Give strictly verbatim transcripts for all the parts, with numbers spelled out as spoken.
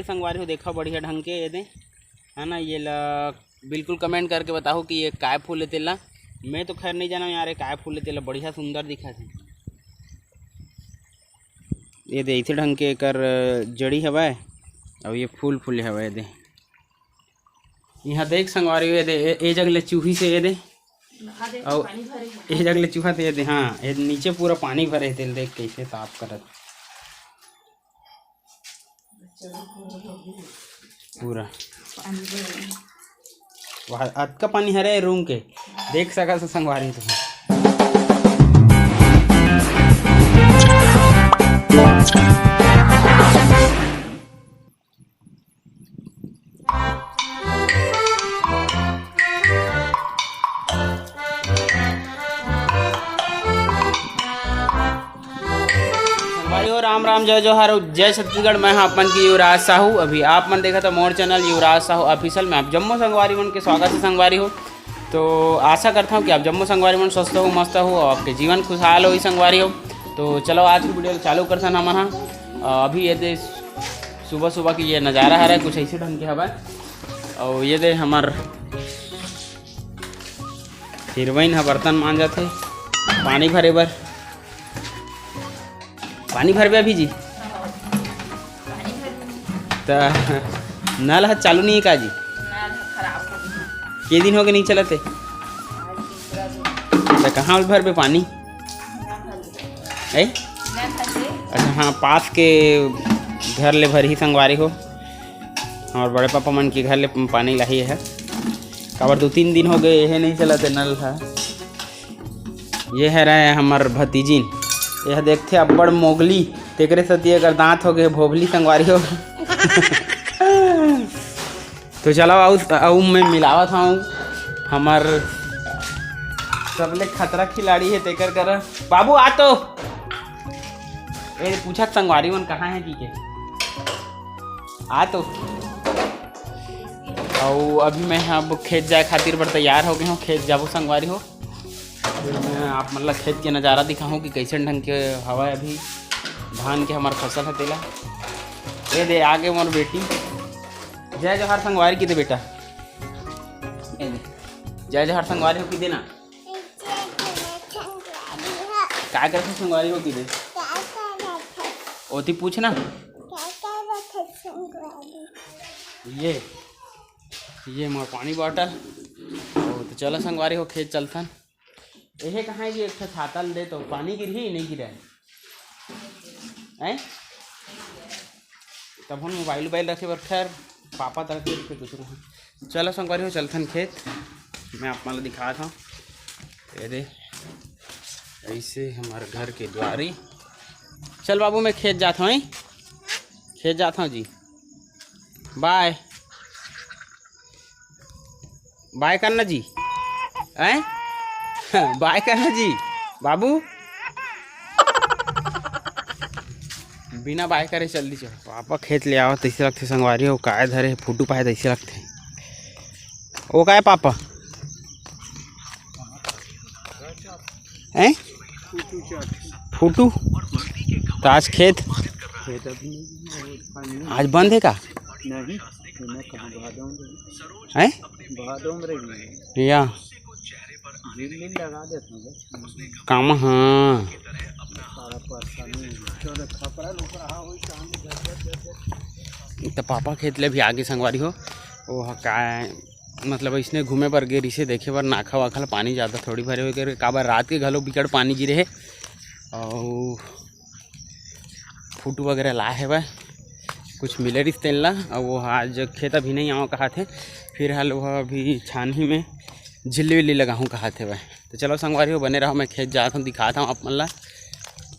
संगवारी हो, देखा बढ़िया ढंग के ये दे, है ना, ये ला बिल्कुल comment करके बताओ कि ये काय फूल हे तेला। मैं तो खैर नहीं जाना यार, ये काय फूल हे तेला, बढ़िया सुंदर दिखत हे। ये दे, इसे ढंग के एकर जड़ी हवय, अउ ये फूल फूले हवय। ये दे, यहाँ देख संगवारी हो, ये दे, ए, ए जग ले चूही से ये दे, अउ ए जग ले चूहा थे ये दे, हाँ, ये नीचे पूरा पानी भरे हे, तेल देख कैसे साफ करत। पूरा। वहाँ अतका पानी हरे रूम के, देख सका से संगवारी तुम। भाई हो, राम राम, जय जोहार, जय छत्तीसगढ़। मैं हाँ अपन की युवराज साहू। अभी आप मन देखा था मोर चैनल युवराज साहू ऑफिशियल में आप जम्मो संगवारी मन के स्वागत है संगवारी हो। तो आशा करता हूँ कि आप जम्मो संगवारी मन स्वस्थ हो, मस्त हो और आपके जीवन खुशहाल हो संगवारी हो। तो चलो आज की वीडियो चालू करथन हमन हा। अभी ये दे सुबह सुबह की ये नज़ारा हरे कुछ ऐसे ढंग के हवा। और ये दे हमार हिरोइन ह बर्तन मांजत हे पानी भरे बर। पानी भरबे अभी जी? त नल ह चालू नहीं है का जी? के दिन हो गए नहीं चलत हे? त कहाँ भरबे पानी? ए? अच्छा हाँ, पास के घर ले भरही संगवारी हो, हमारे बड़े पापा मन के घर ले पानी लाही है। काबर दो तीन दिन हो गए, ये नहीं चलत हे नल ह। ये हरे हमर भतीजिन, ये देखथे अब्बड़ मोगली, तेकरे सती एकर दांत हो गए भोभली संगवारी हो। तो चलो, अउ अउ मैं मिलावत हूँ हमर सबले खतरा खिलाड़ी है तेकर करा। बाबू आ तो, ए पूछत संगवारी मन कहाँ है की के, आ तो। अउ अभी मैं ह अब खेत जाए खातिर बर तैयार हो गए हूँ, खेत जाबो संगवारी हो। फिर मैं आप मन ला खेत के नज़ारा दिखाहूँ कि कैसन ढंग के हवा है अभी धान के हमार फसल है तेला। ये दे आगे मोर बेटी। जय जोहार संगवारी की दे बेटा। ये दे। जय जोहार संगवारी हो की देना। काय करथे संगवारी हो की दे। ओती पूछना। ये ये मोर पानी बॉटल। ओ, तो चलो संगवारी हो, खेत चलथन। एहे कहाँ है जी, एक ठो छाता ल दे तो पानी गिरही, नहीं गिरे? हैं? तब हम मोबाइल उबाइल रखे बर, खैर, पापा तरफ से कुछ नहीं। चलो संगवारी हो, चलथन खेत, मैं आप मन ल दिखात हूँ। ये दे, ऐसे हमारे घर के द्वारी। चल बाबू, मैं खेत जात हूँ, हैं? खेत जात हूँ जी, बाय। बाय करना जी, हैं? बाय करना जी बाबू। बिना बाय करे चल दी। चल पापा खेत ले आवा, तैसे लगथे संगवारी हो, काय धरे फोटो पाए तैसे लगथे। वो काय पापा हैं? फोटो तो आज खेत आज बंद है का? नहीं, मैं कहाँ भादों में। हैं? भादों में रही। या झिलमिल लगा देता हूँ बस। काम हाँ। सारा परेशानी। तो पापा खेत ले भी आगे संगवारी हो। वो ह-, का मतलब इसने घूमे बर गे रिसे देखे बर नाखा वाखा ल पानी ज़्यादा थोड़ी भरे हो गे, काबर रात के घलो बिकट पानी गिरे है। और फोटो वगैरह ला हेवय, कुछ मिले रिस तेन ला, अउ वो आज खेत अभी नहीं आवा कहा थे, फिर हाल वो अभी छानही में झिल्ली विल्ली लगाहूँ कहा थे वह। तो चलो संगवारी हो, बने रहो, मैं खेत जात हूँ, दिखाता हूँ आप मन ला।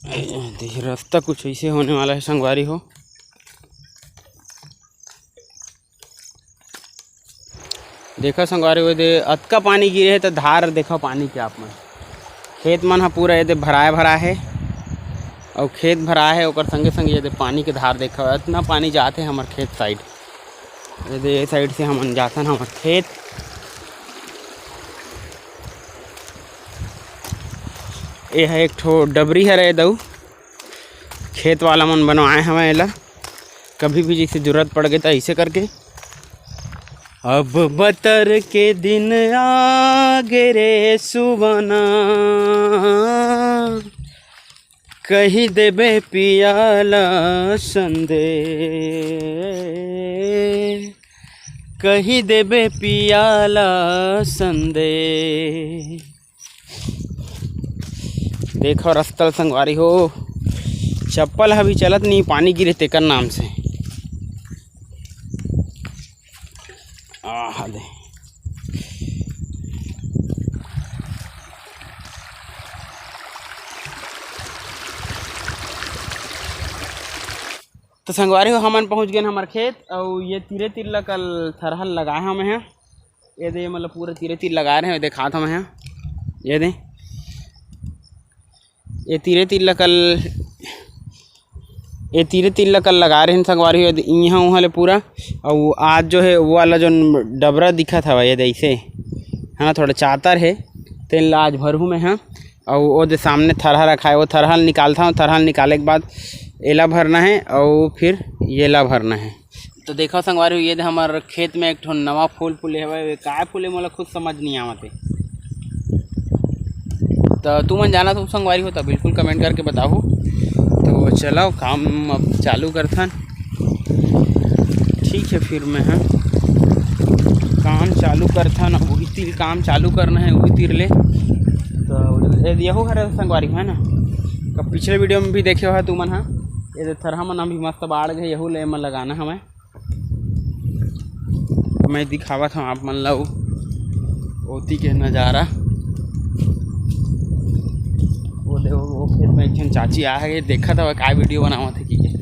देखिए रास्ता कुछ ऐसे होने वाला है संगवारी हो। देखो संगवारी हो, दे अतका पानी गिरे है तो धार देखो पानी के आप मन, खेत मन ह पूरा ये दे भराए भरा है, और खेत भरा है ओकर संगे संग ये दे पानी के धार देखो, इतना पानी जात है हमर खेत साइड। ये दे ये साइड से हमन जाथन हमर खेत। ये है एक ठो डबरी हरे दऊ, खेत वाला मन बनवाए हवे एला। कभी भी जैसे जरूरत पड़ गई, तो ऐसे करके, "अब बतर के दिन आ गे रे सुवना, कही देबे पियाला संदे, कही देबे पियाला संदे।" देखो रस्ता ल संगवारी हो, चप्पल ह भी चलत नहीं, पानी गिरे तेकर नाम से। आहा दे। तो संगवारी हो, हमन पहुंच गए हमर खेत, अउ ये तीरे तीर ला कल थरहा लगाए हमें हैं। ये दे, मतलब पूरा तीरे तीर लगा रहे हैं, दिखात हमें हैं। ये दे, ये तीरे तीर ला कल, ये तीरे तीर ला कल लगा रहे हैं संगवारी हो, इहाँ उहाँ ले पूरा। अउ आज जो है वो वाला जो डबरा दिखत हवा, ये दे ऐसे, हाँ, थोड़ा चातर है, तेन ला आज भरहूँ मैं, हाँ। अउ ओ दे सामने थरहा रखा है, वो थरहा ल निकालता हूँ। थरहा ल निकाले के बाद एला भरना है अउ फिर येला भरना है। तो देखो संगवारी हो, ये दे हमर खेत में एक ठो नवा फूल फूले हवय। ये काय फूले, मोला खुद समझ नहीं आवत है। तो तुमन जाना तो संगवारी हो, तो बिल्कुल कमेंट करके बताओ। तो चलो, काम अब चालू करथन। ठीक है, फिर मैं, हाँ, काम चालू करथन। अब वही तीर काम चालू करना है, वही तीर ले। तो ये यहू हरे संगवारी हो, है ना, तो पिछले वीडियो में भी देखे हो तुमन, हाँ, ये दे थरहा मन अभी मस्त बाढ़ गए, यहू ले मन लगाना हमें। मैं दिखावत हूँ आप मन ला ओ-, ओती के नज़ारा। वो दे, वो, वो खेत में एक झन चाची आ है, देखत हवय का वीडियो बनावत है कि के।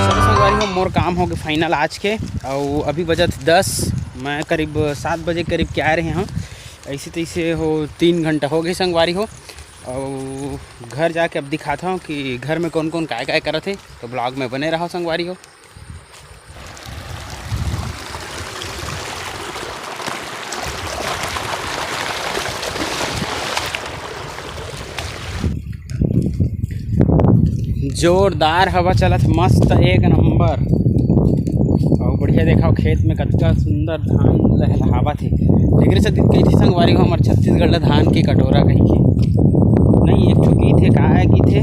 चलो संगवारी हो, मोर काम हो गए फाइनल आज के। अउ अभी बजत दस, मैं करीब सात बजे करीब के आए रहे हूँ। ऐसे तैसे हो तीन घंटा हो गए संगवारी हो। अउ घर जाके अब दिखाता हूँ कि घर में कौन कौन काय काय करत है। तो ब्लॉग में बने रहो संगवारी हो। जोरदार हवा चलत, मस्त, एक नंबर। अउ बढ़िया, देखा खेत में कतका सुंदर धान लहलहावत हे। एकरे सेती कहिथे संगवारी हो, हमर छत्तीसगढ़ ला धान के कटोरा कहिके। नहीं, एक ठो गीत हे, का हे गीत हे?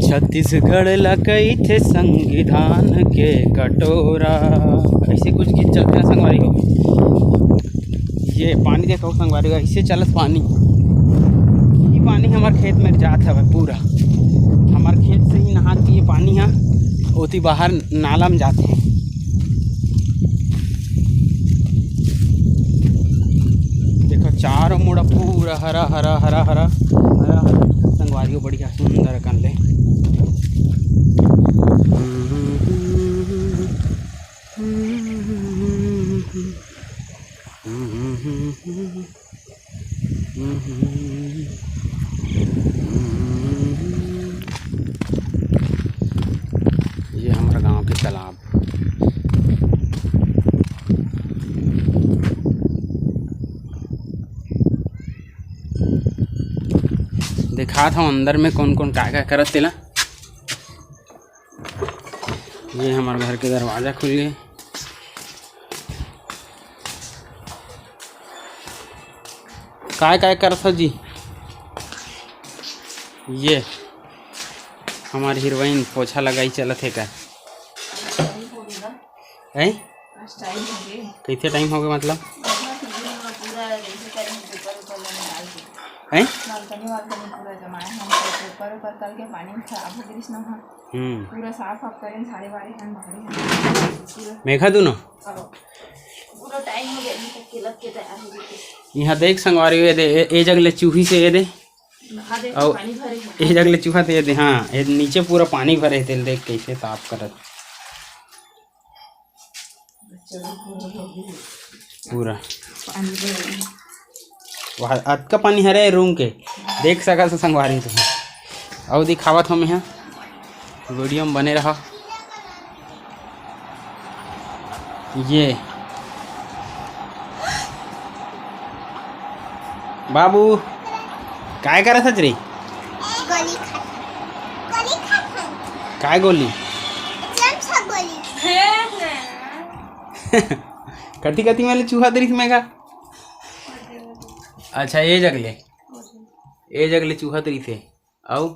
छत्तीसगढ़ ला कहिथे संविधान के कटोरा, ऐसे कुछ गीत चलथे ना संगवारी हो। ये पानी देखो संगवारी हो, ऐसे चलत पानी, ये पानी हमार खेत में जात हवे पूरा, हमार खेत से ही नहा के ये पानी हा ओती बाहर नाला में जाथे। देखो चारों मुड़ा पूरा हरा हरा हरा हरा हरा हरा दिखत संगवारी हो, बढ़िया सुंदर अकन ले। ये हमारा गांव के तालाब। दिखात हूँ अंदर में कौन कौन का का करत तेला। ये हमर घर के दरवाजा खुल गे। काय काय करत हो जी? ये हमर हीरोइन पोछा लगाई चलत हे का? हैं? आज टाइम हो गए। कैसे टाइम हो गए मतलब? मतलब कि दिन में पूरा जैसे करें पेपर ऊपर में डाल के। हैं? बालकनी वालकनी पूरा जमाए हम तो पेपर ऊपर कल के पानी में खराब हो गई ना। हम्म। पूरा साफ वाफ करें, झाड़े वाड़े हम भारी हम पूरा। मेघा दूनो? अब पूरा टाइम हो गया, अभी तक के लग के तैयार हो गए। यहाँ देख संगवारी, ये दे, ए, ए जगले चूही से ये दे। हाँ, देख, अउ पानी भरे हैं। ए जगले चूहा से ये दे, हाँ, ये नीचे पूरा पानी भरे हे, तेल देख कैसे साफ करत। पूरा पानी भरे। वहाँ अतका पानी हरे रूम के, देख सकत हो संगवारी तुम। अउ दिखावत हूँ मैं, वीडियो में बने रहा। ये बाबू, काय करत हच रे? गोली खात हन। गोली खात हन। काय गोली? चिप्स का गोली। कति कति में ले चूहा दरिस मेघा? अच्छा, ये जगले, ये जगले चूहा दरिस हे। अउ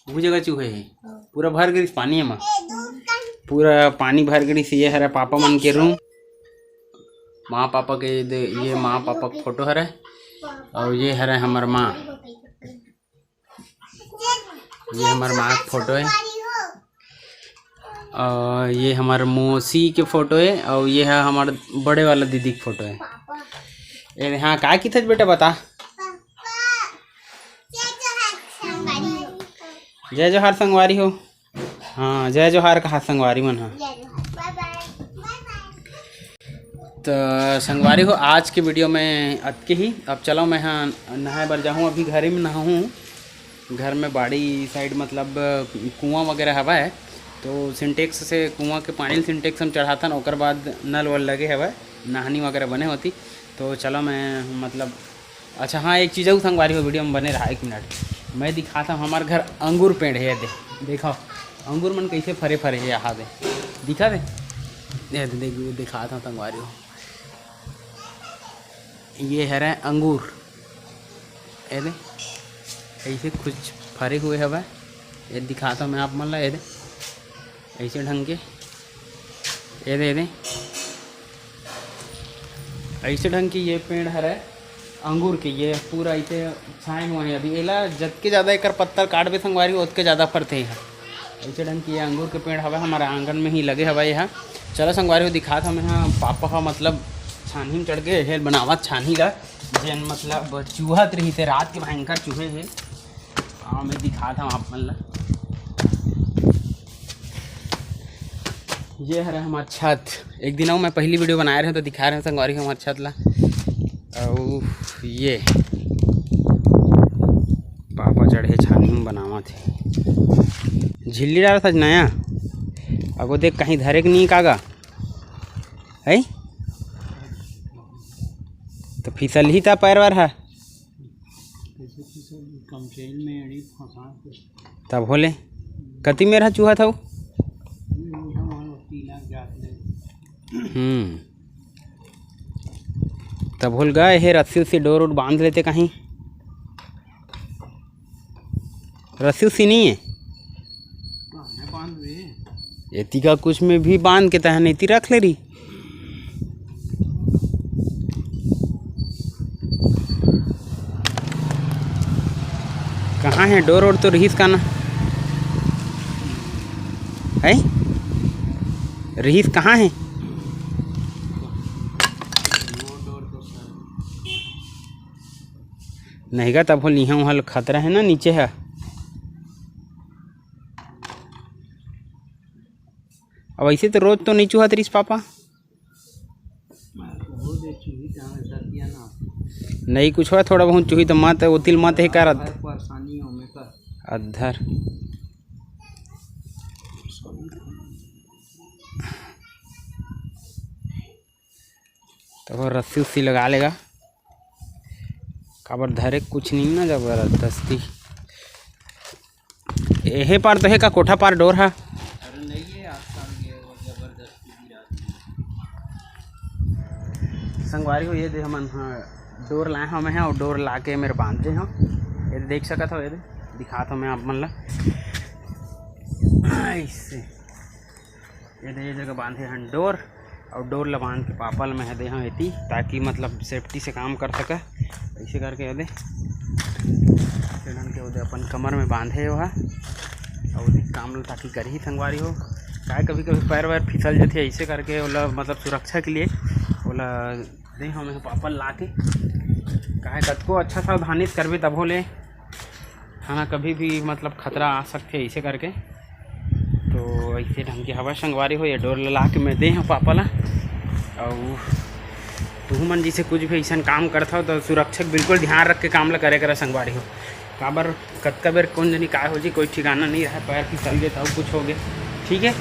वो जगह चूहे हे। पूरा भर गिरिस पानी एमा। पूरा पानी भर गिरिस। ये हरे पापा मन के रूम। माँ पापा के दे, ये माँ पापा के फोटो हरे। अउ ये हरे हमर माँ। ये हमर माँ के फोटो हे। अउ ये हमर मौसी के फोटो हे। अउ ये ह हमर बड़े वाला दीदी के फोटो हे। ए, हाँ, का किथच बेटा, बता। जय जोहार संगवारी हो। हाँ, जय जोहार कहा संगवारी मन ह। त संगवारी हो, आज के वीडियो में अतके ही। अब चलो, मैं ह नहाए बर जाहूँ, अभी घरे में नहाहूँ। घर में बाड़ी साइड मतलब कुआँ वगैरह हवय, तो सिंटेक्स से कुआँ के पानी ल सिंटेक्स में चढ़ाथन, ओकर बाद नल वल लगे हवय नहानी वगैरह बने होती। तो चलो, मैं मतलब अच्छा, हाँ, एक चीज अउ संगवारी हो, वीडियो में बने रहा, एक मिनट। मैं दिखात हूँ, हमार घर अंगूर पेड़ हे, ये दे, देखो, अंगूर मन कैसे फरे फरे हे, यहाँ दे, दिखा दे, ये दे, देख, दिखात हूँ संगवारी हो, ये हरे अंगूर, ये दे, ऐसे कुछ फरे हुए हवय, ये दिखात हूँ मैं आप मन ला, ये दे, ऐसे ढंग के, ये दे, ये दे, ऐसे ढंग के ये पेड़ हरे अंगूर के, ये पूरा ऐसे छाए हुए हैं अभी। एला जतके ज़्यादा एकर पत्ता काटबे संगवारी, ओतके ज़्यादा फरथे एहा। ऐसे ढंग के ये अंगूर के पेड़ हवे, हमारे आंगन में ही लगे हवे एहा। चलो संगवारी हो, दिखात हमें, हाँ, पापा ह मतलब छानही में चढ़ के हेल बनावत छानही ला, जेन मतलब चूहत रही थे रात के, भयंकर चूहे हे। हाँ, मैं दिखात हूँ आप मन ला। ये हरे हमार छत। एक दिन अउ मैं पहली वीडियो बनाए रहे तो दिखाए रहे संगवारी हमार छत ला। अउ ये पापा चढ़े छानी में बनावत हे। झिल्ली डालत हच नया। अगो देख, कहीं धरे के नहीं कागा। है? तो फिसलही ता पैर वैर ह। कैसे फिसल, कमचेल में एड़ी फंसा के। तब होले, कति मेर ह चूहत हव? ये मीठा मानो तीला जात ले। हम्म। तब होल गा, हे रस्सी उस्सी डोर उर बांध लेते कहीं। रस्सी उस्सी नहीं है? कहाँ है बांध रे? एती का कुछ में भी बांध के तहन एती रख ले रही। कहाँ है डोर ओर तो रिहिस का ना? है? रिहिस कहाँ है? नहीं गा, तब होल इहाँ उहाँ ल खतरा है ना, नीचे है। अब ऐसे तो रोज तो नहीं चुहत रिस पापा। नहीं कुछ हुआ, थोड़ा बहुत चुही तो मत, ओतिल मत है कारत। परेशानी हो में का। अधर। तो वो रस्सी उस्सी लगा लेगा, काबर धरे कुछ नहीं ना जबरदस्ती। एहे पार तो हे का कोठा पार डोर हा? संगवारी हो, ये दे हमन ह डोर लाए हमें हैं और डोर ला के मेरे बांधे हैं। ये देख सकत हो, ये दे दिखात हूँ मैं आप मन ला ऐसे। ये दे, ये जगह बांधे हैं डोर और डोर ला बांध के पापा ल मैं दे हूँ एती, ताकि मतलब सेफ्टी से काम कर सके। ऐसे करके ये दे, ऐसे ढंग के ओदे अपन कमर में बांधे हो हा, और ओदे काम ल ताकि करही संगवारी हो। काहे कभी कभी पैर वैर फिसल जथे, ऐसे करके ओला मतलब सुरक्षा के लिए ओला दे हमें पापा ल ला के। काहे कतको अच्छा सावधानी से करबे तभो ले है ना, कभी भी मतलब खतरा आ सकथे ऐसे करके। तो ऐसे ढंग के हवा संगवारी हो, ये डोर ला के मैं दे हूँ पापा ला। और तुहू मन जैसे कुछ भी ऐसा काम करत हो तो सुरक्षा के बिल्कुल ध्यान रख के काम ला करे करा संगवारी हो। काबर कतका बेर कौन जनी काय हो जी, कोई ठिकाना नहीं रहा, पैर फिसल गए तो कुछ हो गए, ठीक है।